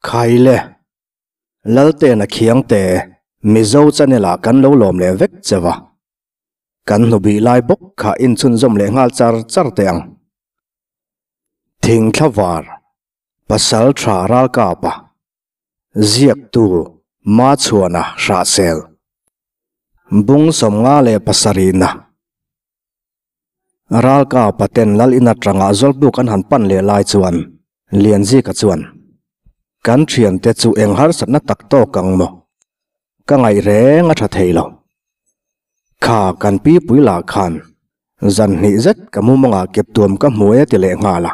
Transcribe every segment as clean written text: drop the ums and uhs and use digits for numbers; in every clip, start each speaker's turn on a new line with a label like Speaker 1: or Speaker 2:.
Speaker 1: Khaile, Laltena Khiangte, Mizo channel ah kan lo lawm leh vek che va. Kan hnubih lai bawk kha inchhunzawm leh nghal char char teh ang. Thingthla var, Pasal tha ralkapa, Ziaktu Machhuana Hrahsel, Bung 57na. Ralka paten lal in atanga zawlbuk an han pan leh lai chuan Lianzika chuan, Kan thiante chu eng harsatna tak tawk ang maw? Ka ngaih reng a tha thei lo. Kha kan pi pui lah khan zan hnih zet ka mumangah keptuam ka hmu e ti leh nghal a.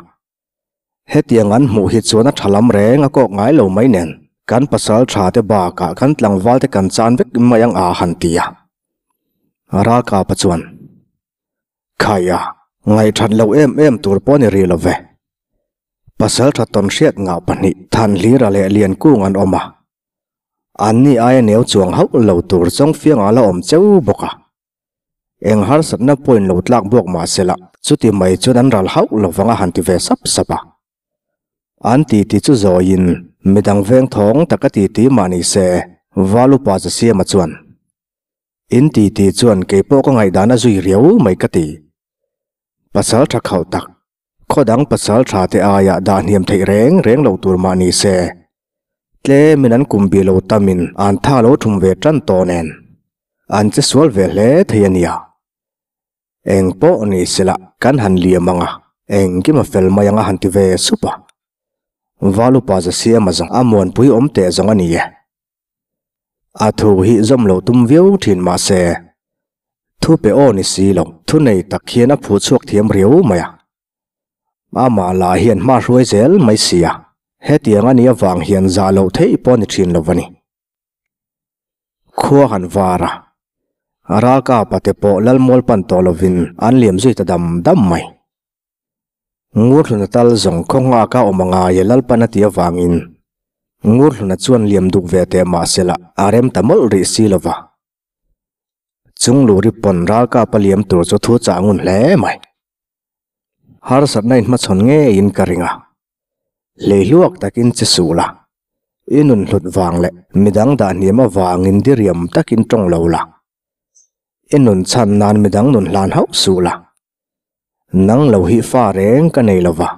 Speaker 1: Hetiang an hmuh hi chuan a tha lam reng a kawk ngai lo mai nen kan pasal tha te bakah kan tlangval te kan chan vek mai ang a han ti a. Ralkapa chuan, Khaia, ngaihthat lo em em tur pawh ni rih lo ve. Pasal tha tawn hriat ngah pahnih Thanhlira leh Liankung an awm a. Anni aia neu chuang hauh lo tur chawngfiangah la awm cheu bawk a. Eng harsatna pawhin lo tlak buak mah se la, chuti mai chuan an ral hauh lo vang a han ti ve sap sap a. An titi chu zawiin midang veng thawng taka titi mah ni se, Valupa Zasiama chuan, In titi chuan kei pawh ka ngaihdan a zui riau mai ka ti. Pasal tha khauh tak, khaw dang pasal tha te aia dah hniam theih reng reng lo tur mah ni se, tlemin an kum bih lo tamin an tha lo thum ve tan tawh nen, an che sual ve hle thei a nia. Eng pawh ni se la kan han liam ang a, engkim a fel mai ang a han ti ve sup a. Valupa Zasiama zawng a muanpui awm teh zawng a ni e. A thu hi zawm lo tum viau thin mah se, thu pe aw ni si lo, thu nei tak hian a phuh chhuak thiam riau mai a. Amah lah hian hma hruai zel mai si a, hetiang a nih avang hian zah loh theih pawh a ni thin lo a ni. Khua han var a, ralkapa te pawh Lalmual pan tawh lovin an liam zui ta dam dam mai. Ngurhluna tal zawng khaw nghak a awm a ngai e Lalpan a ti avangin Ngurhluna chuan liam duk ve teh mah sela a rem ta mawlh rih si lo va. Chung luri pawn ralkap a liam tur chu thu chah ngun hle mai. Harsatna inhmachhawn ngeiin ka ring a. Hleihluak takin che suh la. I nun hlut vang leh midang dah hniam avangin diriam takin tawng lo la. I nun chhan nan midang nun hlan hauh suh la. Nang lo hi fa reng ka nei lo va.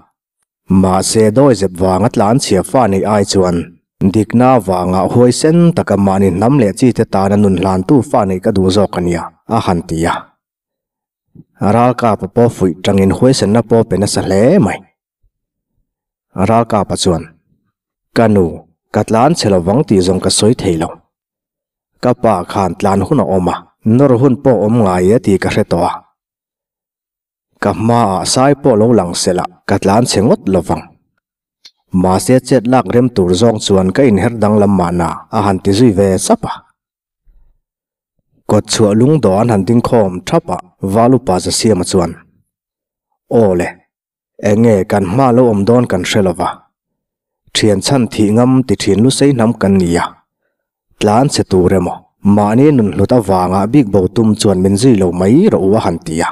Speaker 1: Mahse dawi zep vanga tlan chhia fa neih ai chuan dikna vanga huai sen taka mahni hnam leh chi te tana nun hlantu fa neih ka duh zawk a nia, a han ti a. Ralkapa pawh fuih tangin huaisenna pawh pe nasa hle mai. Ralkapa chuan, Ka nu, ka tlan chhe lovang tih zawng ka sawi thei lo. Ka pa khan tlan hun a awm a, nawr hun pawh awm ngai e tih ka hre tawh a. Ka hmaah sai pawh lo lang se la, ka tlan chhe ngawt lo vang. Mahse chet lak rem tur zawng chuan ka inher danglam mahna a han ti zui ve sap a. Kawt chhuah lungdawh an han ding khawm thap a, Valupa Zasiama chuan, Aw le, eng nge kan hma lo awm dawn kan hre lo va. Thian chhan thih ngam ti thin lusei hnam kan ni a. Tlan chhe tur emaw, mahni nun hlut avanga bik bo tum chuan min zui lo mai rawh u a han ti a.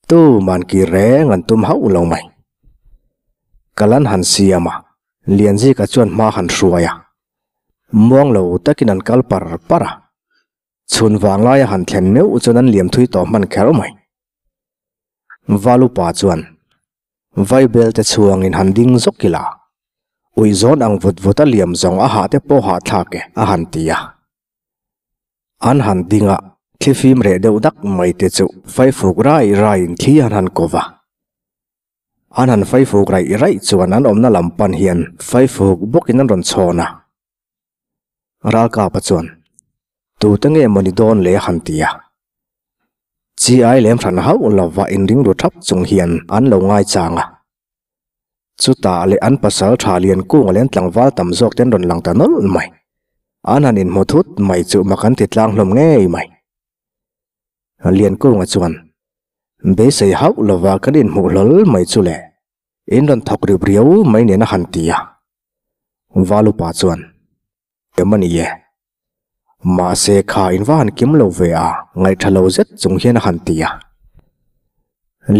Speaker 1: Tu man kir reng an tum hauh lo mai. Kalan han siam a, Lianzika chuan hma han hruai a. Muang lo takin an kal par par a. Chhun vanglaia han thlen meuh chuan an liam thui tawh hman kher mai. Valupa chuan Vaibel te chhuangin han ding zawk ila, uih zawn ang vut vut a liam zawng a hah te pawh hahthlak e, a han ti a. An han ding a, thlifim reh deuh dak mai te chu faifuk rai raiin thli an han ko va. An han faifuk raih raih chuan an awmna lam pan hian faifuk bawkin an rawn chhawn a. Ralkapa chuan, Tute nge maw ni dawn le? han ti a. Chi ai lem hran hauh lova inring ru thap chung hian an lo ngaichang a. Chutah leh an pasal tha lian kung leh an tlangval tam zawk te an rawn lang ta nawlh mai. An han inhmu thut mai chu mak an ti tlang hlawm ngei mai. Liankunga chuan, Beisei hauh lova kan inhmuh hlawl mai chu le. In rawn thawk riu riau mai nen a han ti a. Valupa chuan, Em a ni e. Mahse kha in va han kim lo ve a, ngaihṭha lo zet chung hian a han ti a.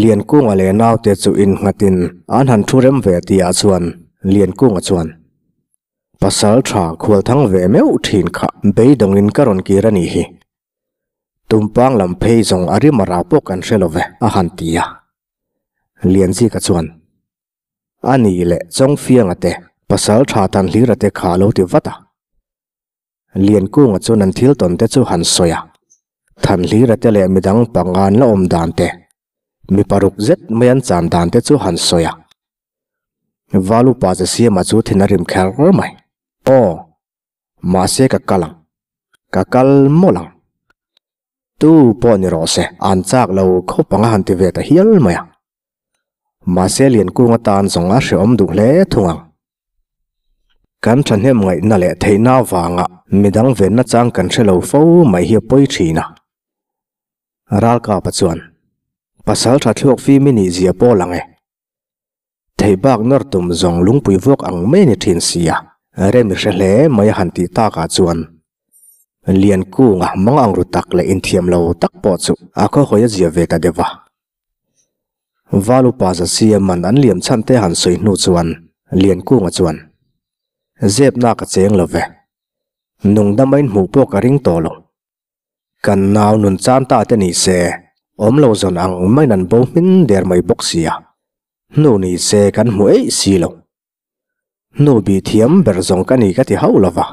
Speaker 1: Liankunga leh naute chu innghatin an han thu rem ve tihah chuan Liankunga chuan. Pasal tha khual thang ve meuh thin kha beidawngin ka rawn kir a nih hi. Tumpang lam phei zawng a rim a rau pawh kan hre lo ve, a han ti a. Lianzika chuan, A nih leh Chawngfianga te, pasal tha Thanhlira te kha a lo ti vat a. Liankunga chuan an thil tawn te chu han sawi a, Thanhlira te leh midang pangan la awm dan te, mi paruk zet mai an chan dan te chu han sawi a. Valupa Zasiama chu thin a rim kher mai. Aw, mahse ka kal ang. Ka kal mawlh ang. Tu pawh ni rawh se, an chak lo khawp ang a han ti ve ta hial mai a. Mahse Liankung atan zawng a hrehawm duh hle thung ang. Kan thahnem ngaihna leh theihna avanga midang venna chang kan hre lo fo mai hi a pawi thin a. Ralkapa chuan, Pasal tha thluak fim i nih zia pawh lang e. Theih bak nawr tum zawng lungpui vuak ang mai a ni thin si a, rem i hre hle mai a han tih takah chuan Liankunga mang ang ru tak leh inthiam lo tak pawh chu a khawhawi a zia ve ta deuh va. Val upa Zasia man an liam chhan te han sawi hnu chuan Liankunga chuan, Zepna ka cheng lo ve. Nungdam a inhmuh pawh ka ring tawh lo. Kan nau nun chan ta te ni se, awm lo zawn ang maiin an bo hmin der mai bawk sia. Hnu ni se kan hmu eih si lo. Hnu bih thiam ber zawng ka ni ka ti hauh lo va.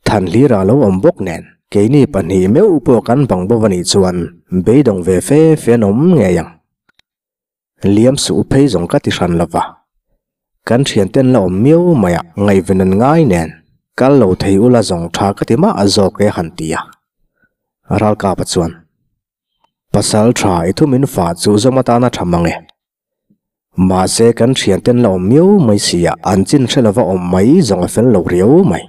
Speaker 1: Thanhlir a lo awm bawk nen, keini pahnih meuh pawh kan bang bo a nih chuan beidawng ve fe fe an awm ngei ang. Liam suh phei zawng ka ti hran lo va. Kan thianten la awm miau mai a, ngaihven an ngai nen, kal lo thei ula zawng tha ka ti mah zawk e han ti a. Ralkapa chuan, Pasal tha i thu min fah chu zawm atana tha mang e. Mahse kan thianten la awm miau mai sia an chin hre lova awm mai zawng a fel lo riau mai.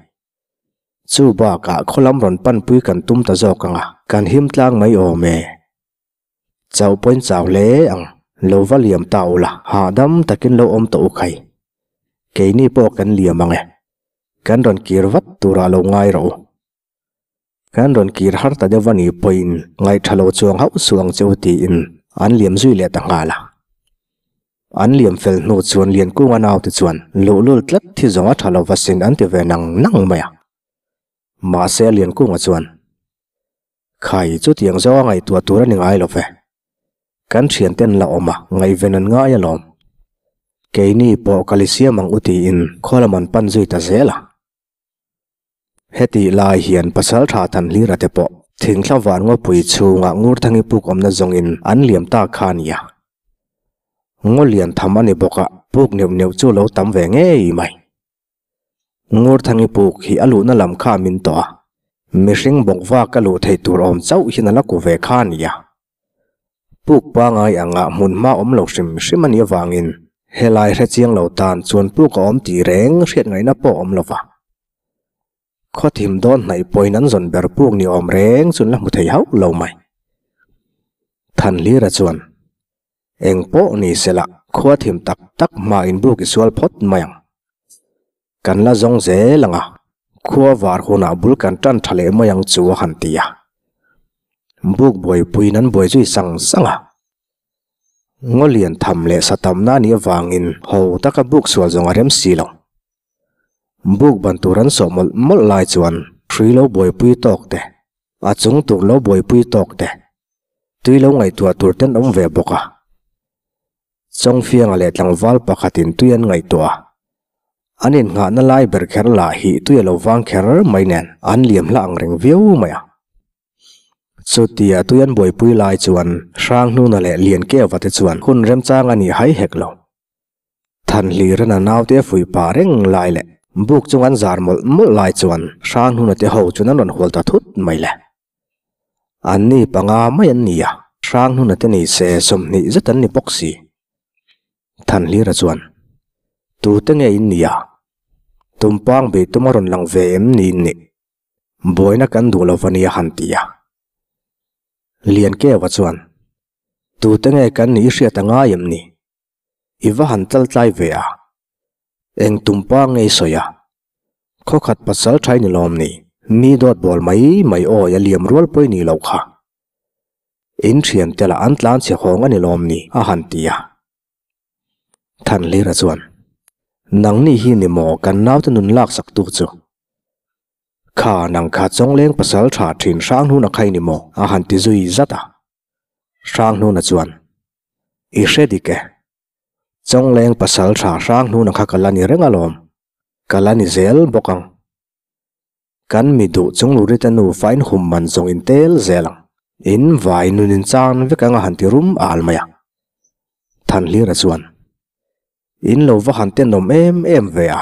Speaker 1: Chu bakah khawlam rawn panpui kan tum ta zawk ang a, kan him tlang mai awm e. Chauh pawhin chau hle ang, lo va liam ta ula, hahdam takin lo awm tawh u khai. Keini pawh kan liam ang e. Kan rawn kir vat turah lo ngai rawh u. Kan rawn kir har ta deuh a nih pawhin ngaihṭha lo chuang hauh suh ang che u tiin an liam zui leh ta nghal a. An liam fel hnu chuan Liankunga naute chuan luhlul tlat thi zawng a ṭha lo va sin an ti ve nang nang mai a. Mahse Liankunga chuan, Khai, chutiang zawnga ngaihtuah tur a ni ngai lo ve. Kan thianten la awm a, ngaihven an ngai alawm. Keini pawh kal i siam ang u tiin khaw lam an pan zui ta zel a. Hetih lai hian pasal tha Thanhlira te pawh thingthla van ngawpui chhungah Ngurthangi puk awmna zawngin an liam ta kha a nia. Ngaw lian tham a ni bawk a, puk neuh neuh chu lo tam ve ngei mai. Ngurthangi puk hi a luhna lam kha a min tawh a, mihring bawk vak a luh theih tur awm chauh hian a la ku ve kha a nia. Puk pangai anga hmun hma awm lo hrim hrim a nih avangin helai hre chiang lo tan chuan puk a awm tih reng hriat ngaihna pawh a awm lo va. Khaw thim dawn hnaih pawhin an zawn ber puk ni awm reng chu an la hmu thei hauh lo mai. Thanhlira chuan, Eng pawh ni sela, khua thim tak tak hmain buk i sual phawt mai ang. Kan la zawng zel ang a, khua var hunah bul kan tan tha leh mai ang chu a han ti a. Buk buaipuiin an buai zui sang sang a. Ngaw lian tham leh sa tamna a nih avangin ho taka buk sual zawng a rem si lo. Buk ban tur an sawh mawlh mawlh lai chuan hrui lo buaipui tawk te, a chung tur lo buaipui tawk te, tui lo ngaihtuah tur ten awm ve bawk a. Chawngfianga leh tlangval pakhatin tui an ngaihtuah a, an innghahna lai ber kher lah hi tui a lo vang kher mai nen an liam hla ang reng viau mai a. Chutia tui an buaipui lai chuan Hranghnuna leh Liankeva te chuan hun remchang a nih hai hek lo. Thanhliran a naute a fuih pah reng lai leh buk chung an zar mawlh mawlh lai chuan Hranghnuna te ho chuan an rawn hual ta thut mai le. Anni panga mai an ni a, Hranghnuna te ni se 20 zet an ni bawk si. Thanhlira chuan, Tute nge in ni a? Tumpang bei tum a rawn lang ve em ni in nih? Buaina kan duh lo va nia han ti a. Liankeua chuan, Tute nge kan nih i hriat a ngai em ni? I va han tlal tlai ve a. Eng tumpa ngei sawi a. Khaw khat pasal thai ni lawm ni. Mi dawt bawl mai mai awi a liam rual pawi ni lo kha. In thian te lah an tlan chhe hawng a ni lawm ni a han ti a. Thanhlira chuan. Nangni hi ni maw kan naute nun laksak tu chu? Kha nang kha Chawngleng pasal tha thin Hranghnu-na khai ni maw? a han ti zui zat a. Hranghnu-na chuan, I hre dik e. Chawngleng pasal tha Hranghnu-na kha ka la ni reng alawm. Ka la ni zel bawk ang. Kan mi duh chung Lurite nufa in hum man zawng in tel zel ang. In vai nun in chan vek ang a han ti rum al mai a. Thanhlira chuan, In lo va han tenawm em em ve a,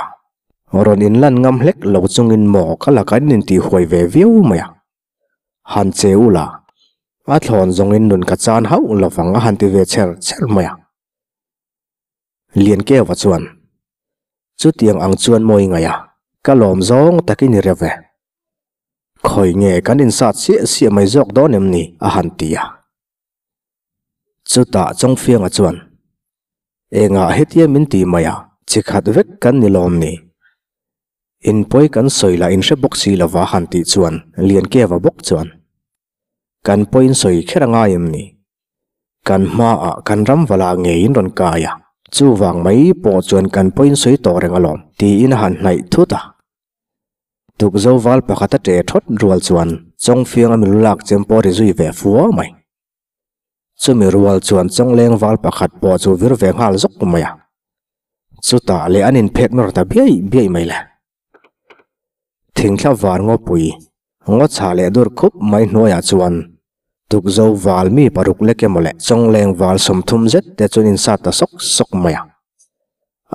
Speaker 1: rawn in lan ngam hlek lo chungin maw ka lakah in intih huai ve viau mai a. Han che u la, a thlawn zawngin nun ka chan hauh lovang a han ti ve chher chher mai a. Liankeva chuan, Chutiang ang chuan maw i ngaih a, ka lawm zawng takin i reuh e. Khawi nge kan insat siah siah mai zawk dawn em ni? a han ti a. Chutah Chawngfianga chuan, Engah hetia min ti mai a, chi khat vek kan ni lawm ni? In pawi kan sawi lah in hre bawk si lova han tih chuan Liankeva bawk chuan, Kan pawiin sawi kher a ngai em ni? Kan hmaah kan ram vala ngeiin rawn kai a, chuvang mai pawh chuan kan pawiin sawi tawh reng alawm, tiin a han hnaih thut a. Tukzo val pakhat a ṭe ṭhawt rual chuan Chawngfianga milu lak chem pawh a ri zui ve fua mai. Chumi rual chuan Chawngleng val pakhat pawh chu vir ve nghal zawk mai a. Chutah leh an inphek nawr ta biai biai mai le. Thingthla var ngawpui, ngaw chhah leh dur khup mai hnuaiah chuan Tukzo val mi paruk lek emaw leh Chawngleng val 30 zet te chuan insat ta sawk sawk mai a.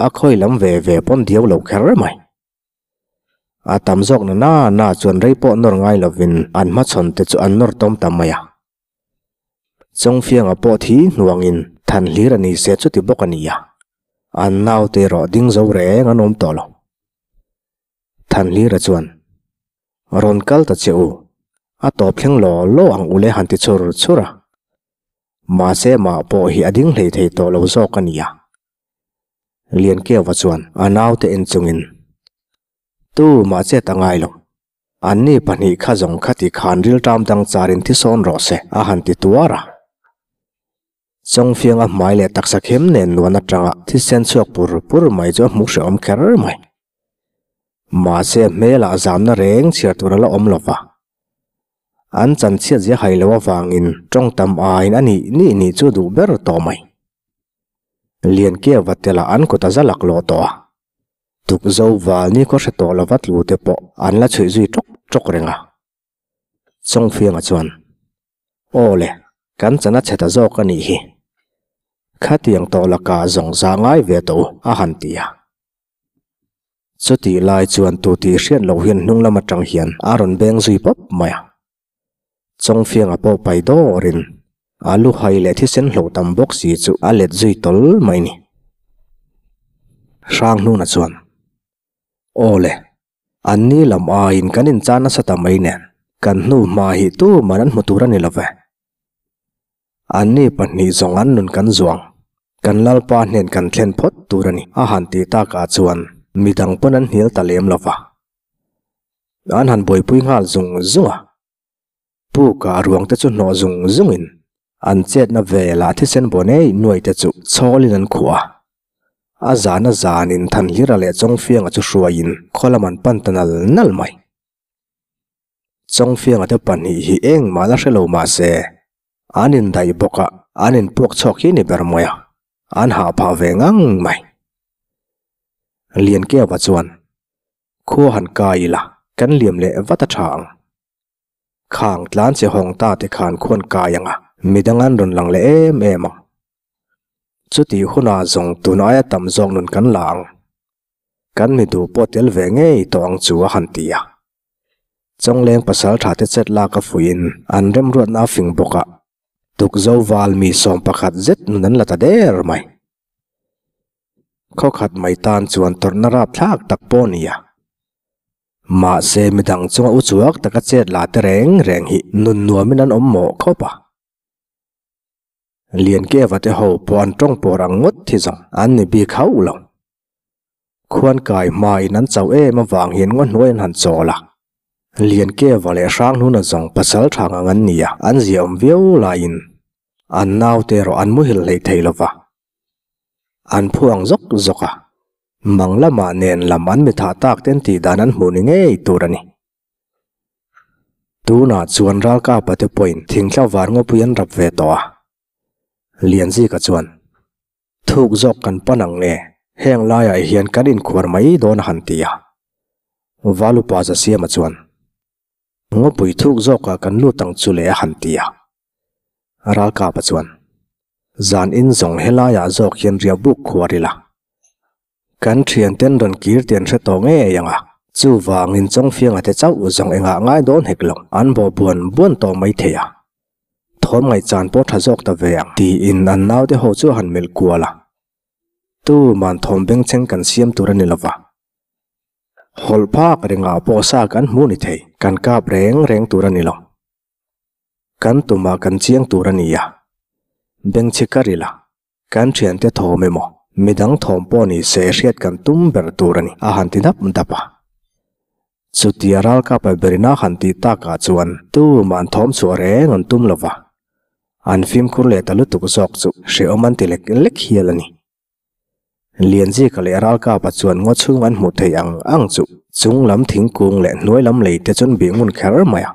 Speaker 1: A khawi lam ve ve pawn diau lo kher mai. A tam zawk na na na chuan rei pawh nawr ngai lovin an hmachhawn te chu an nawr tawm ta mai a. Chawngfianga pawh thi hnuangin than hlir a ni se chuti bawk a ni a, an naute erawh ding zo reng an awm tawh lo. Than hlira chuan, Rawn kal ta che u, a tawp thleng law law ang ule han ti chur chur a. Mahse mah pawh hi a ding hlei thei tawh lo zawk a ni a. Liankeuva chuan a naute en chungin, Tu mah chet a ngai lo. Anni pahnih kha zawng kha ti khan rilṭam dang charin thi sawn rawh se, a han ti tuar a. Chawngfianga hmai leh taksa khem nen nuan aṭanga thisen chhuak pur pur mai chu a hmu hrehawm kher mai. Mahse hmelah zamna reng chhiar tur a la awm lo va. An chanchhiat zia hai lo avangin ṭawng tam aiin a nih nih nih chu duh ber tawh mai. Liankeuva tela an kut a za laklawh tawh a, Tukzo val ni khaw hre tawh lova tlu te pawh an la chhuih zui ṭawk ṭawk reng a. Chawngfianga chuan, Aw le, kan chan a chhe ta zawk a nih hi. Khatiang tawh lakah zawng za ngai ve tawh u, a han ti a. Chutih lai chuan tu tih hriat loh hian hnung lam atang hian a rawn beng zui pawp mai a. Chawngfianga pawh pai dawrin a lu hai leh thisen hloh tam bawk si chu a let zui tawl mai ni. Hranghnuna chuan, Aw le, anni lam aiin kan inchan nasa ta mai nen, kan hnu hma hi tuman an hmu tur a ni lo ve. Anni pahnih zawng an nun kan zuang, kan Lalpa hnen kan thlen phawt tur a ni, a han ti takah chuan midang pawn an hnial ta lem lo va. An han buaipui nghal zung zung a, pukah ruang te chu hnawh zung zungin an chetna velah thisen baw nei nuai te chu chhawlin an khuh a. A zana zanin Thanhlira leh Chawngfianga chu hruaiin khaw lam an pan ta nal nal mai. Chawngfianga te pahnih hi engmah la hre lo mah se, an indaih bawk a, an inpuak chhuak hi ni ber mai a, an hah phah ve ngang mai. Liankeuva chuan Khua han kai ila, kan liam leh vat a tha ang. Khang tlan che hawng ta te khan khuan kai ang a, midang an rawn lang leh em em ang. Chutih hunah zawng tun aia tam zawk nun kan la ang. Kan mi duh pawh tel ve ngei tawh ang chu a han ti a. Chawngleng pasal tha te chet lak a fuihin an remruatna a fing bawk a, tukzo val mi 11 zet nun an la ta der mai. Khaw khat mai tan chuan tawrhna rapthlak tak pawh a ni a. Mahse midang chunga u chuak taka chet la te reng reng hi nun nuamin an awm mawh khawp a. Liankeva te ho pawh an tawng pawr ang ngawt hi zawng an ni bik hauh lo. Khuan kai hmain an chauh em avang hian ngaw hnuai an han chawl a. Liankeva leh Hranghnuna zawng pasal tha ngang an ni a, an ziaawm viau laiin an naute erawh an muhil hlei thei lo va. An phu ang zawk zawk a. Mang lamah nen lam an mi thah tak ten tih dan an hmuh ni ngei tur a ni. Tunah chuan ralkapa te pawhin thingthla var ngawpui an rap ve tawh a. Lianzika chuan, Thuk zawk kan pan ang nge, heng laiah hian kan inkhuar mai dawn a han ti a. Valupa Zasiama chuan, Ngawpui thuk zawkah kan lut ang chu le a han ti a. Ralkapa chuan, Zan in zawng helaiah zawk hian riah buk khuar ila. Kan thianten rawn kir tih an hre tawh ngei ang a, chuvangin Chawngfianga te chauh zawng engah ngai dawn hek lo, an bawh buan buan tawh mai thei a. Thawm ngaihchan pawh tha zawk ta ve ang tiin an naute ho chu a han melh kual a. Tuman thawm bengchheng kan siam tur a ni lova. Hawlh phak rengah pawh sa kan hmu ni thei, kan kap reng reng tur a ni lo. Kan tumah kan chiang tur a ni a. Bengchhe kar ila. Kan thiante thawm emaw, midang thawm pawh ni se hriat kan tum ber tur a ni, a han ti dap dap a. Chutia ralkapa berina han tih takah chuan tuman thawm chhuah reng an tum lo va, an fimkhur leh ta lutuk zawk chu hrehawm an ti lek lek hial a ni. Lianzika leh ralkapa chuan ngaw chhung an hmuh theih ang ang chu chung lam thingkung leh hnuai lam lei te chuan bih ngun kher mai a.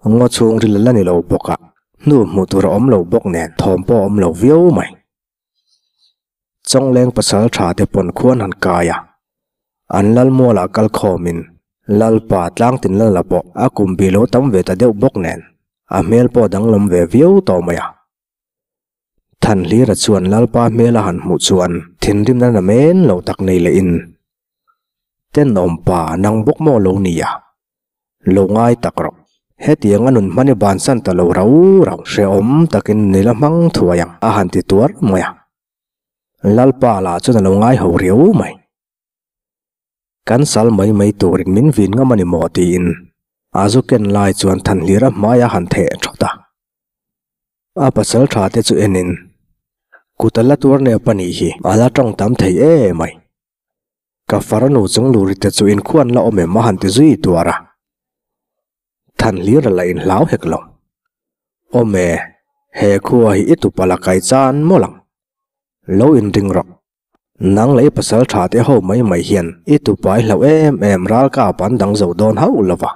Speaker 1: Ngaw chhung ril la ni lo bawk a, hnu hmuh tur a awm lo bawk nen thawm pawh a awm lo viau mai. Chawngleng pasal tha te pawn khuan han kai a, an lalmualah kal khawmin Lalpa tlangtin lala pawh a kum bi lo tam ve ta deuh bawk nen a hmel pawh a danglam ve viau tawh mai a. Thanhlira chuan Lalpa hmel a han hmuh chuan thinrimna na men lo tak nei lehin, Tenawmpa nang bawk maw lo nia? Lo ngai tak rawh. Hetiang a nun hman i bansan ta lo rau rau hrehawm takin ni la hmang thuai ang a han ti tuar mai a. Lalpa lah chuan a lo ngai ho riau mai. Kan sal mai mai turin min vin ngam a ni maw tiin a zu ken lai chuan Thanhlira hmai a han theh thawt a. A pasal tha te chu enin kut a la tuar nep a nih hi a la tawng tam thei em mai. Ka farnu chung luri te chu inkhuan la awm em a han ti zui tuar a. Than hlir a la inhlau hek lo. Awm e, he khua hi i tupa la kai chan mawlh ang. Lo inring rawh. Nang leh i pasal tha te ho mai mai hian i tupa i hlauh em em ralkap an dang zo dawn hauh lo va.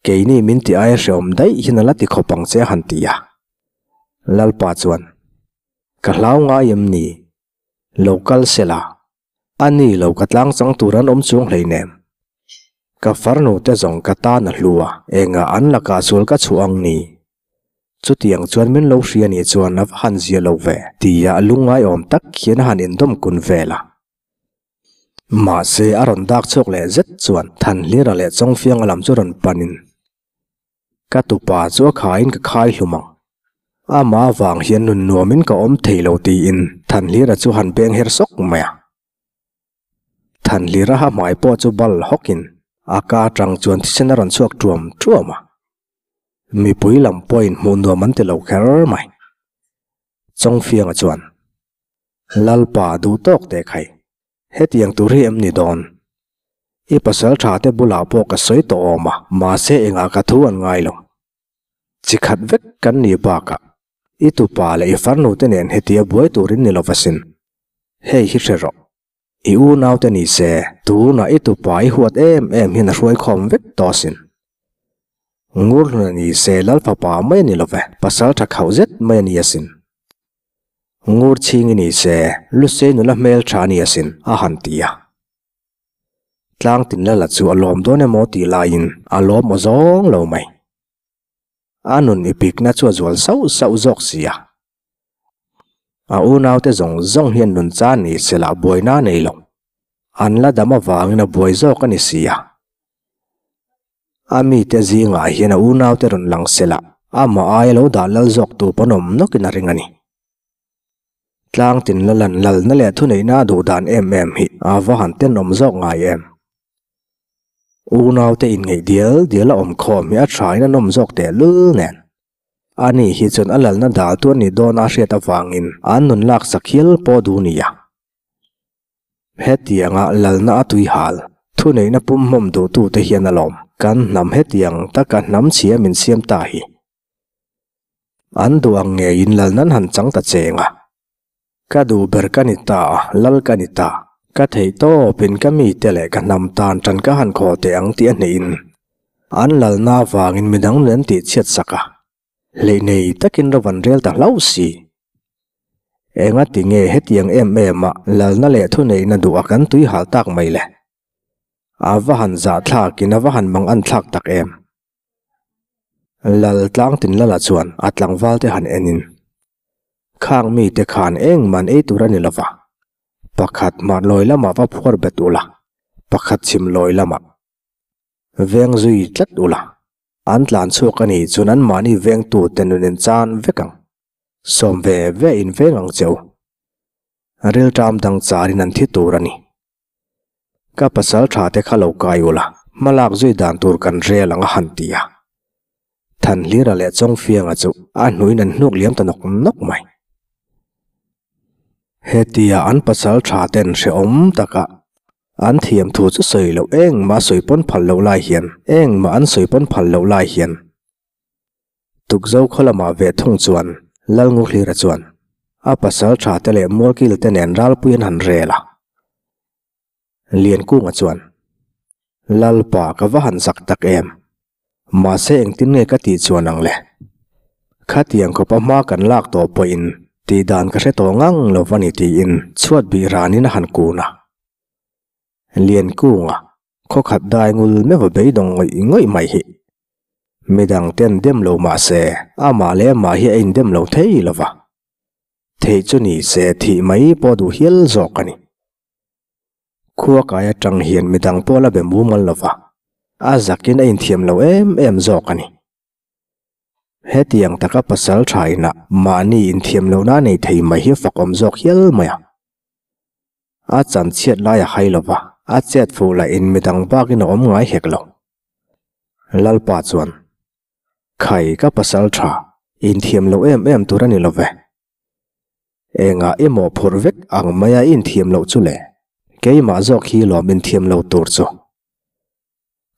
Speaker 1: Keini min ti aia hreawm daih hian a la ti khawp ang che a han ti a. Lalpa chuan, Ka hlau ngai em ni? Lo kal se la, a ni lo ka tlang chang tur an awm chuang hleinem. Ka farnu te zawng ka tan a hlu a, engah an lakah sual ka chhuah ang ni? Chutiang chuan min lo hria ni chuan a va han zia lo ve, tia lungngai awm tak hian a han indawm kun vel a. Mahse a rawn dak chhuak leh zet chuan Thanhlira leh Chawngfianga lam chu rawn panin, Ka tupa chu a khaiin ka khai hlum ang. Amah avang hian nun nuamin ka awm thei lo tiin Thanhlira chu han beng her sawk mai a. Thanhlira ha hmai pawh chu bal hawkin a ka atang chuan thisen a rawn chhuak tuam tuam a. Mipui lam pawhin hmuh nuam an ti lo kher mai. Chawngfianga chuan, Lalpa duh tawk teh khai. Hetiang tur hi em ni dawn? I pasal tha te bulah pawh ka sawi tawh awm a, mahse engah ka thu an ngai lo. Chi khat vek kan nih bakah i tupa leh i farnu te nen hetia buai turin ni lova sin. Hei hi hre rawh. I unau te ni se, tunah i tupa i huat em em hian a hruai khawm vek tawh asin. Ngurhluna ni se Lalfapa mai a ni love, pasal tha khauh zet mai a ni asin. Ngur chhing i ni se, Lusei nula hmel tha a ni asin, a han ti a. Tlang tin lala chu a lawm dawn emaw tih laiin a lawm aw zawng lo mai. A nun i pikna chu a zual sauh sauh zawk si a. A unaute zawng zawng hian nun chan ni se lah buaina a nei lo. An la dam avangin a buai zawk a ni si a. A mite zingah hian a unaute rawn lang se lah amah aia lo dah lal zawk tu pawn awm nawkin a ring a ni. Tlang tin la lan lalna leh thuneihna a duh dan em em hi a va han tenawm zawk ngai em. Unaute inngeih dial dial a awm khawm hi a thain a nawm zawk teh lul nen. Ani hi chuan a lalna dal tu a nih dawn a hriat avangin an nun laksak hial pawh duh nia. Hetianga lalna a tui hal, thuneihna pumhmawm duhtute hian alawm kan hnam hetiang taka hnam chhia min siam ta hi. An duh ang ngeiin lalnan han chang ta cheng a. Ka duh ber ka ni ta a, lal ka ni ta. Ka theih tawpin ka mite leh ka hnam tan tan ka han khaw teh ang tih a hnehin an lalna avangin midang nun an tihchhiat sak a, hleih nei takin ro an rel ta hlauh si. Engati nge hetiang em em a lalna leh thuneihna duh a kan tui hal tak mai le? A va han zahthlakin a va han mang an thlak tak em! Lal Tlangtinlala chuan a tlangvalte han enin, Khang mite khan engman ei tur a ni lova, pakhat hmar lawi lamah va phuar bet ula, pakhat chhim lawi lamah veng zui tlat ula, an tlan chhuak a nih chuan anmahni vengtute nunin chan vek ang, sawm ve ve in veng ang che u. Rilṭam dang charin an thi tur a ni. Ka pasal tha te kha lo kai ula, hmalak zui dan tur kan rel ang a han ti a. Thanhlira leh Chawngfianga chu a hnuin an hnuk liam ta nawk nawk mai. Hetia an pasal tha ten hrehawm taka an thiam thu chu sawi loh engmah sawi pawn phal loh lai hian engmah an sawi pawn phal loh lai hian Tukzo khaw lamah ve thung chuan Lalnguhlira chuan a pasal tha te leh Mualkil te nen ralpui an han rel a. Liankunga chuan, Lalpa ka va han zak tak em? Mahse engtin nge ka tih chuan ang le? Khatiang khawpa hma kan lak tawh pawhin tihdan ka hre tawh ngang lo va ni tiin chhuat bih ranin a han kun a. Liankunga Khawkhat dai ngul meuh a beidawng ngawih ngawih mai hi. Midang ten dem lo mah se, amah leh amah hi a indem lo thei lo va. Theih chu ni se thih mai pawh duh hial zawk a ni. Khua kai atang hian midang pawh la be mumal lo va, a zakin a inthiam lo em em zawk a ni. Hetiang taka pasal tha inah mahni inthiam lohna a nei thei mai hi fakawm zawk hial mai a. A chan chhiat lai a hai lo va, a chet fuh lah in midang bakin a awm ngai hek lo. Lalpa chuan, Khai ka pasal tha, inthiam loh em em tur a ni lo ve. Engah i mawhphurh vek ang maia i inthiam loh chu le? Keimah zawk hi lawm inthiam lo tur chu.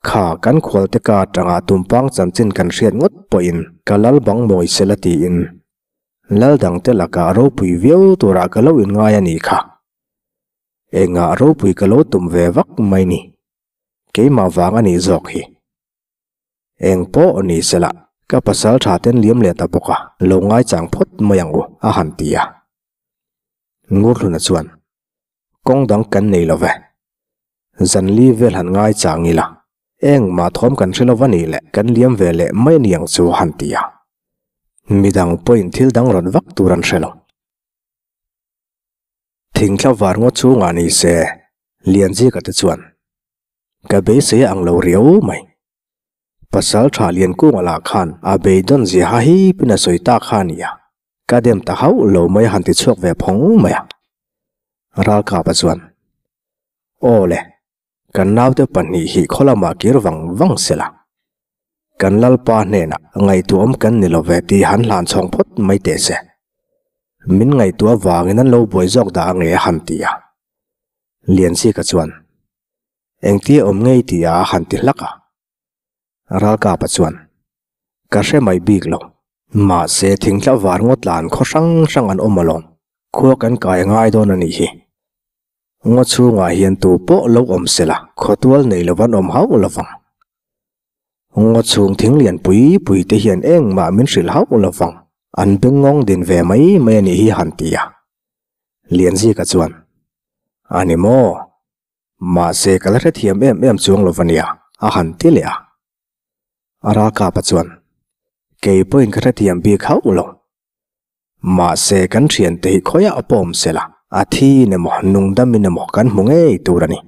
Speaker 1: Kha kan khualte ka atanga tumpang chanchin kan hriat ngawt pawhin ka lal bang mawi sela tiin lal dangte lakah ropui viau turah ka lo inngai a nih kha. Engah ropui ka lo tum ve vak mai ni. Keimah vang a nih zawk hi. Eng pawh ni sela ka pasal tha ten liam leh ta bawk a, lo ngaichang phawt mai ang u a han ti a. Ngurhluna chuan kawng dang kan nei lo ve. Zanli vel han ngai chang ila, engmah thawm kan hre lova nih leh kan liam ve leh mai a ni ang chu han ti a. Midang pawhin thil dang rawn vak tur an hre lo. Thingthla var ngaw chungah ni se, Lianzika te chuan, Ka beisei ang lo riau mai. Pasal tha Liankunga lah khan a beidawn zia ha hipin a sawi ta kha a ni a, ka dem ta hauh lo mai a han ti chhuak ve phawng mai a. Ralkapa chuan, Aw le, kan naute pahnih hi khaw lamah kir vang vang sela, kan Lalpa hnenah ngaihtuahawm kan ni lo ve tih han hlan chhawng phawt mai teh se. Min ngaihtuah vangin an lo buai zawk dah ange a han ti a. Lianzika chuan, Engtia awm ngei tih a han ti hlak a. Ralkapa chuan, Ka hre mai bik lo. Mahse thingtla var ngaw tlan khaw hrang hrang an awm alawm. Khua kan kai a ngai dawn a nih hi. Ngaw chhungah hian tu pawh lo awm sela khawtual nei lo an awm hauh lo vang. Ngaw chhung thing lian pui pui te hian engmah min hrilh hauh lo vang. An bengngawng din ve mai mai a nih hi han ti a. Lianzika chuan, A ni maw? Mahse ka la hrethiam em em chuang lo va nia, a han ti leh a. A ralkapa chuan, Kei pawhin ka hrethiam bik hauh lo. Mahse kan thiante hi khawiah a pawm sela, a thiin emaw nungdamin emaw kan hmu ngei tur a ni.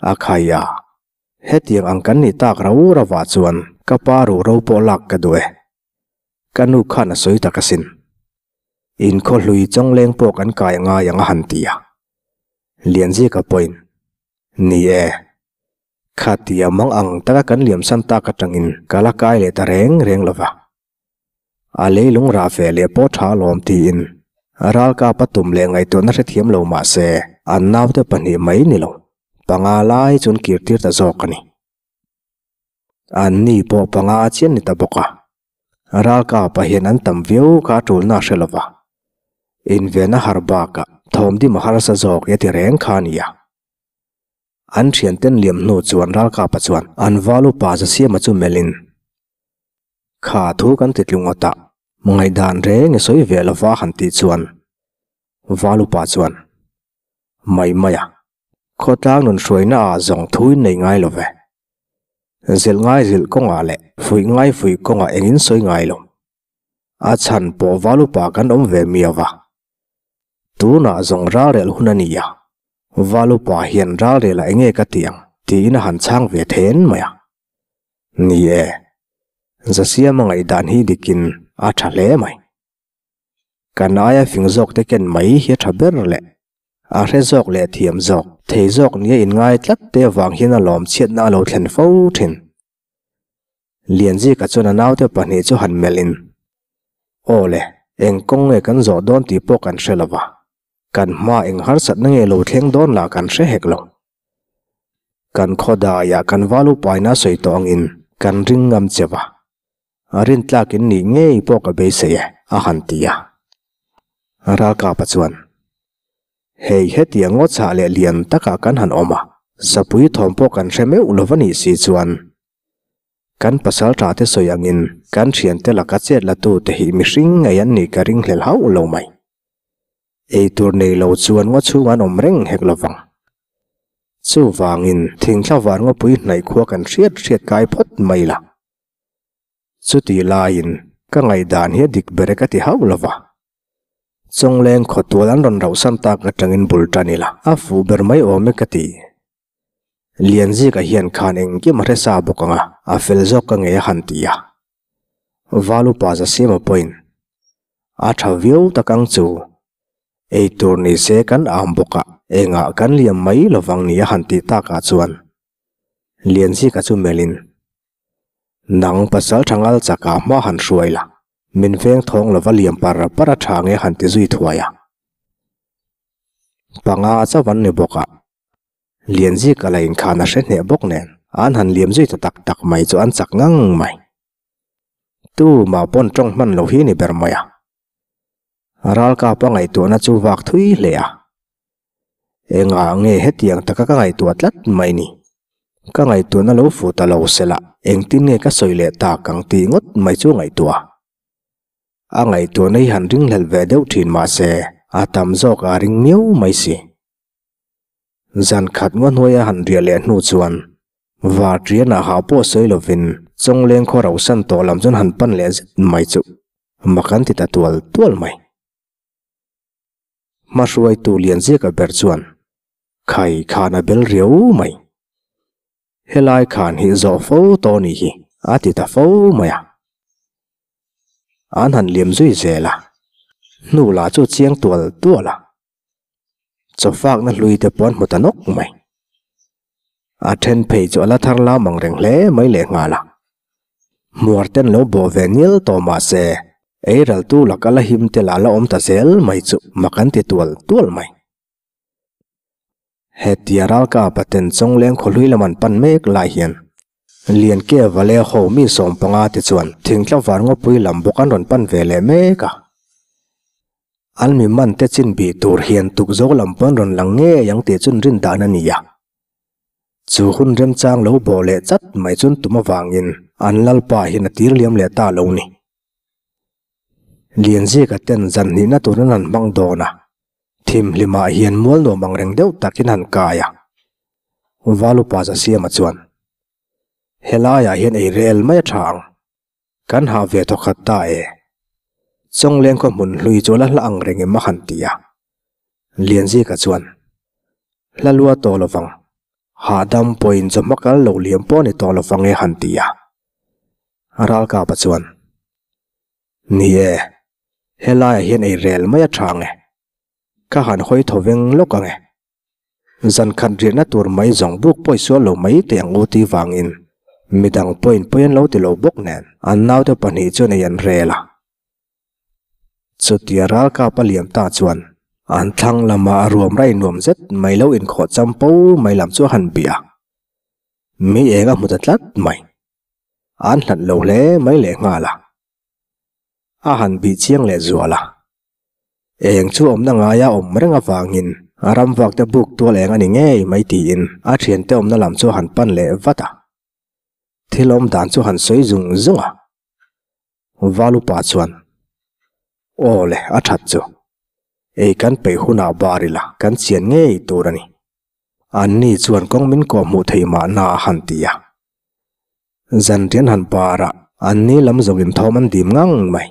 Speaker 1: A khai a, hetiang ang kan nih tak rau rauvah chuan ka pa ruhro pawh lak ka duh e. Ka nu khan a sawi tak asin. Inkhaw hlui chawngleng pawh kan kai ngai ang a han ti a. Lianzika pawhin, Ni e, khatia mang ang taka kan liamsan tak atangin ka la kai leh ta reng reng lo va. A leilung rah ve leh pawh tha alawm tiin ralkap a tum leh ngaihtuahna hrethiam lo mah se an naute pahnih mai ni lo, panga lai chu an kirtir ta zawk a ni. An ni pawh panga a chian ni ta bawk a. Ralkapa hian an tam viau kha a tulna a hre lo va. Inven a har bakah. Thawmdim a harsa zawk e ti reng kha a nia. An thianten liam hnu chuan ralkapa chuan an val upa Zasiama chu melhin, Kha thu kan ti tlung awt a, ngaihdan reng i sawi ve lova han tih chuan val upa chuan, Mai mai a, khawtlang nun hruaina ah zawng thu in nei ngai lo ve. Zilh ngai zilh kawngah leh fuih ngai fuih kawngah engin sawi ngai lo. A chhan pawh val upa kan awm ve miau a. Tunah zawng ralrel hun a ni a, val upa hian ralrelah enge ka tih ang tiin a han chhang ve then mai a. Ni e, Zasiama ngaihdan hi dikin a tha hle mai. Kan aia fing zawk te ken mai hi a tha ber leh a hre zawk leh thiam zawk thei zawk nia inngai tlat te avang hian a lawm chhiatna a lo thlen fo thin. Lianzika chuan a naute pahnih chu han melhin, Aw le, eng kawng nge kan zawh dawn tih pawh kan hre lo va, kan hma eng harsatna nge lo thleng dawn lah kan hre hek lo. Kan khawdaiah kan val upaina sawi tawh angin kan ring ngam che va, a rintlakin nih ngei pawh ka beisei e, a han ti a. Ralkapa chuan, Hei hetiang ngaw chhah leh lian takah kan han awm a, sapui thawm pawh kan hre meuh lo va nih si chuan Kan pasal tha te sawi angin kan thiante laka chet la tu te hi mihring ngei an nih ka ring hlel hauh lo mai. Eitur nei lo chuan ngaw chhung an awm reng hek lo vang. Chuvangin thingthla var ngawpui hnaih khua kan hriat hriat kai phawt mai la. Chuti laiin ka ngaihdan hi a dik ber e ka ti hauh lo va. Chawngleng khawtual an rawn rauhsan tak atangin bul tan ila a fuh ber mai awm e ka ti. Lianzika hian khan engkim a hre sa bawk ang a, a fel zawk ka ngei a han ti a. Valupa Zasiama pawhin, A tha viau tak ang chu. Ei tur ni se kan am bawk a, engah kan liam mai lovang ni a han tih takah chuan Lianzika chu melhin, Nang pasal tha ngal chakah hma han hruai la, min veng thawng lova liam par par a tha nge han ti zui thuai a. Panga chauh an ni bawk a. Lianzika la inkhan a hre hneh bawk nen an han liam zui ta tak tak mai chu an chak ngang mai. Tu mah pawn tawng hman lo hi ni ber mai a. Ralkap a ngaihtuahna chu vak thui hle a. Engah nge hetiang taka ka ngaihtuah tlat mai ni? Ka ngaihtuahna lo fuh ta lo se la engtin nge ka sawi leh tak ang tih ngawt mai chu ngaihtuah. A ngaihtuahna hi han ringhlelh ve deuh thin mah se a tam zawk a ring miau mai si. Zan khat ngaw hnuaia han riah leh hnu chuan Varṭianah hah pawh sawi lovin Chawngleng khaw rauhsan tawh lam chuan han pan leh zet mai chu mak an ti ta tual tual mai. Hmahruaitu Lianziaka ber chuan Khai khan a bel riau mai. Helai khan hi zawh fo tawh ni hi a ti ta fo mai a. An han liam zui zel a, hnu lah chu chiang tual tual a. Chawfakna hlui te pawh an hmu ta nawk mai. A then phei chu a la thar lam ang reng hle mai leh nghal a. Hmuar ten lo bawh ve nil tawh mah se, ei raltu laka la him te lah la awm ta zel mai chu mak an ti tual tual mai. Hetia ralkapa ten Chawngleng khawhlui lam an pan mek lai hian Lianke Vale ho mi 15 te chuan thingtla var ngawpui lam bawk an rawn pan ve leh mek a. An mi man te chin bih tur hian tukzo lam pawn rawn lang ngei ang tih chun rin dan a ni a. Chu hun remchang lo bawh leh chat mai chun tum avangin an lalpa hian a tir liam leh ta lo ni. Lianzika ten zan hnihna tur an han hmang dawn a, thimhlimah hian mual nuam ang reng deuh takin han kai a. Valupa Zasiama chuan, Helaiah hian ei rel mai a tha ang. Kan hah ve thawkhat ta e. Chawngleng khaw hmun hlui chu la hla ang reng em a han ti a. Lianzika chuan, Hla lua tawh lovang. Hahdam pawhin chawhma kal lo liam pawh ni tawh lovang e han ti a. Ralkapa chuan, Ni e, helaiah hian ei rel mai a tha ang e. Ka han hawi thaw veng lawk ang e. Zan khat riahna tur mai zawng buk pawi sual lo mai teh ang u tih vangin midang pawhin pawi an lo ti lo bawk nen an naute pahnih chuan ei an rel a. Chutia ralkap a liam ta chuan an thlang lama a ruam rai nuam zet mai lo inkhawh champo mai lam chu a han bih a. Mi eng a hmu ta tlat mai. An hlat lo hle mai lehnghal a. A han bih chiang leh zual a. Eng chu awmna ngaia awm reng avangin ram vakte buk tual eng a ni ngei mai tiin a thiante awmna lam chu a han pan leh vat a. Thil awm dan chu han sawi zung zung a. Valupa chuan, Aw le, a that chu. Ei kan peih hunah bar ila kan chian ngei tur a ni. Anni chuan kawng min kawh hmuh theih mahna a han ti a. Zanrian han bar a, anni lam zawngin thawm an dim ngang mai.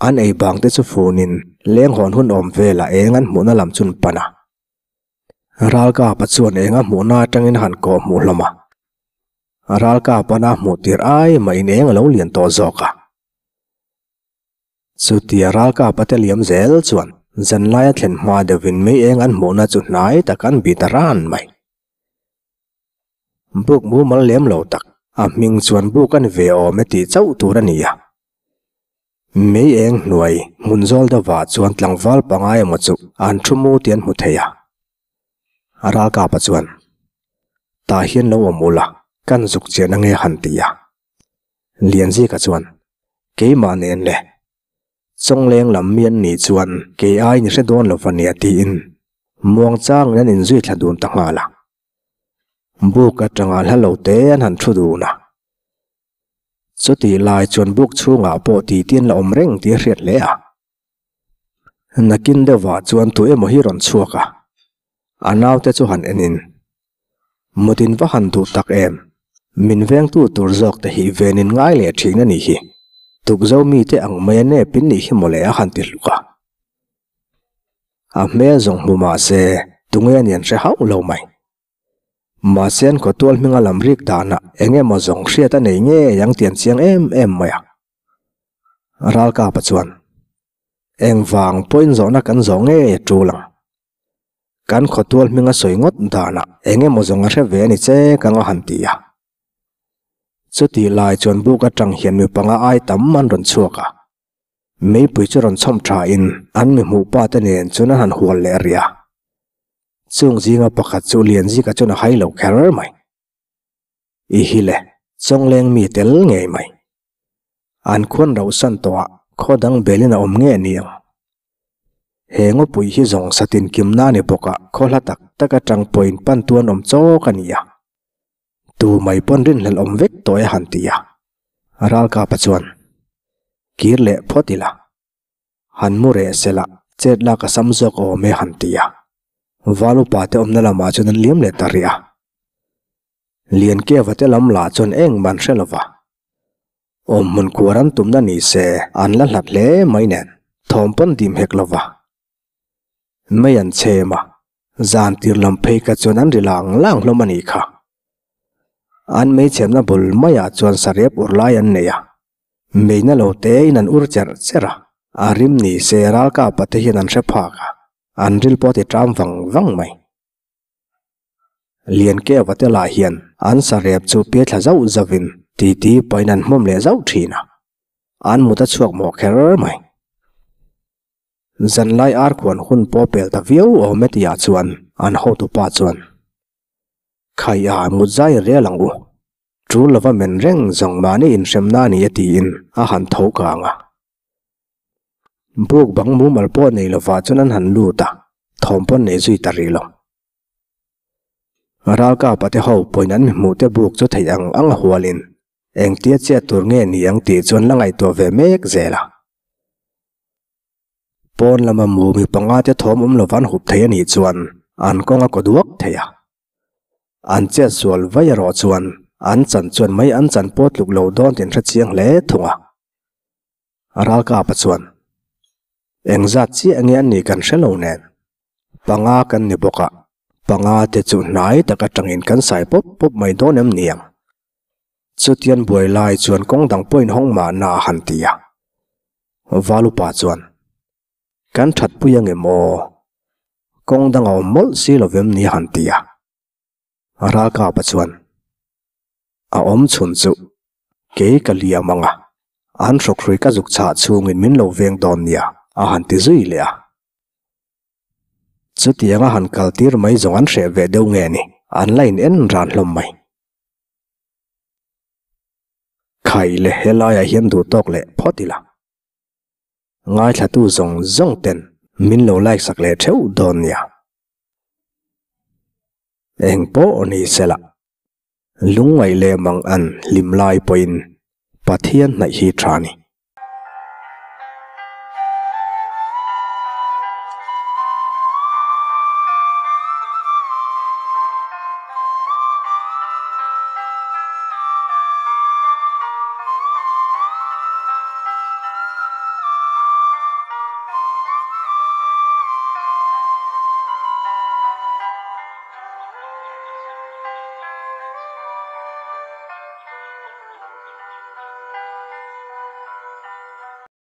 Speaker 1: An ei bang te chu funin leng hawn hun awm velah eng an hmuhna lam chu an pan a. Ralkapa chuan eng a hmuhna atangin a han kawh hmuh hlawm a. Ralkapa na hmuh tir ai mah in eng a lo lian tawh zawk a. Chutia Ralkapa te liam zel chuan zanlaia thlen hma deuhin mei eng an hmuhna chu hnai tak an bih ta ran mai. Buk mumal lem lo tak, a hming chuan buk a ni ve awm e tih chauh tur a ni a. Mei eng hnuai hmun zawl deuhvah chuan tlangval pangai emaw chu an thu mu tih an hmu thei a. Ralkapa chuan, Tah hian lo awm ula, kan zuk chian ange han ti a. Lianzika chuan, Keimah nen le, Chawngleng lam mi an nih chuan kei ai ni hre dawn lo va nia tiin muangchangin an inzui thla dun ta nghal a. Buk atanga hla lo te an han thu dun a. Chutih lai chuan buk chhungah pawh titi an la awm reng tih a hriat hle a. Nakin deuhvah chuan tu emaw hi rawn chhuak a, a naute chu han enin, Mutin va han duh tak em? Min vengtu tur zawk te hi venin ngai leh thin a nih hi. Tukzo mite ang mai a nep in nih hi mawle a han ti hluk a. A hmel zawng hmu mah se, tunge a nian hre hauh lo mai. Mahse an khawtual hminga lam rik danah eng emaw zawng hriat a nei ngei ang tih an chiang em em mai a. Ralkapa chuan, Engvang pawhin zawhna kan zawh ngei a tul ang. Kan khawtual hminga sawi ngawt danah eng emaw zawng a hre ve a ni che ka nga han ti a. Chutih lai chuan buk atang hian mi panga ai tam an rawn chhuak a. Meipui chu rawn chhawm tha in an mi hmuh pa te nen chuan an han hual leh rih a. Chung zinga pakhat chu Lianzika chuan a hai lo kher mai. I hi le, Chawngleng mi tel ngei mai. An khuan rauhsan tawh ah khaw dang belin a awm nge ni ang. He ngawpui hi zawng satin kimna a ni bawk a, khaw hla tak tak atang pawhin pan tu an awm chawk a ni a. Tu mai pawn rinhlelh awm vek tawh e han ti a. Ralkapa chuan, Kir leh phawt ila. Han mu reh sela, chet lak a sam zawk awm e han ti a. Val upa te awmna lamah chuan an liam leh ta rih a. Liankeva te lam lah chuan engmah an hre lo va. Awm hmun kuar an tumna ni se an la hlat hle mai nen thawm pawn dim hek lo va. Mei an chhem a, zan tir lam phei kha chuan an ri lang lang hlawm a nih kha. An mei chhemna bul maiah chuan sarep ur lai an nei a, meina lo tein an ur cherh cherh a, a rim ni se ralkapa te hian an hre phak a, an ril pawh a ti ṭam vang vang mai. Liankeva te lah hian an sarep chu pia thla zauh zauhin titi pahin an hmawm leh zauh thin a, an mut a chhuak mawh kher mai. Zanlai ar khuan hun pawh pel ta viau awm e tihah chuan an hotupa chuan, Khai a, mut zai rel ang u. Tul lova men reng zawng mahni inhremna a ni e tiin a han tho kang a. Buk bang mumal pawh nei lovah chuan an han lut a, thawm pawn nei zui ta rih lo. Ralkapa te ho pawhin an mi hmuh te buk chu theih ang ang a hualin engtia chiat tur nge ni ang tih chuan la ngaihtuah ve mek zel a. Pawn lama mu mi panga te thawm awm lova an hup thei a nih chuan an kawng a kaw duak thei a. An chet sual vai erawh chuan an chan chuan mai an chan pawh tluk lo dawn tih an hre chiang hle thung a. Ralkapa chuan, Engzat chiah nge an nih kan hre lo nen, panga kan ni bawk a, panga te chu hnai tak atangin kan sai pawp pawp mai dawn em ni ang? Chutian buai lai chuan kawng dang pawhin hawng mahna a han ti a. Valupa chuan, Kan thatpui ang em aw? Kawng dang a awm mawlh si lo vem ni a han ti a. Ralkapa chuan, A awm chhun chu kei ka liam ang a, an hrawkhrui ka zuk chhah chhungin min lo veng dawn nia, a han ti zui leh a. Chutianga han kaltir mai zawng an hreh ve deuh nge ni, an la in en ran hlawm mai. Khai le, helaiah hian duh tawk leh phawt ila. Ngaithlatu zawng zawng ten min lo like sak leh theuh dawn nia. Eng pawh ni sela, lungngaih leh mang an hlim lai pawhin Pathian hnaih hi tha ni.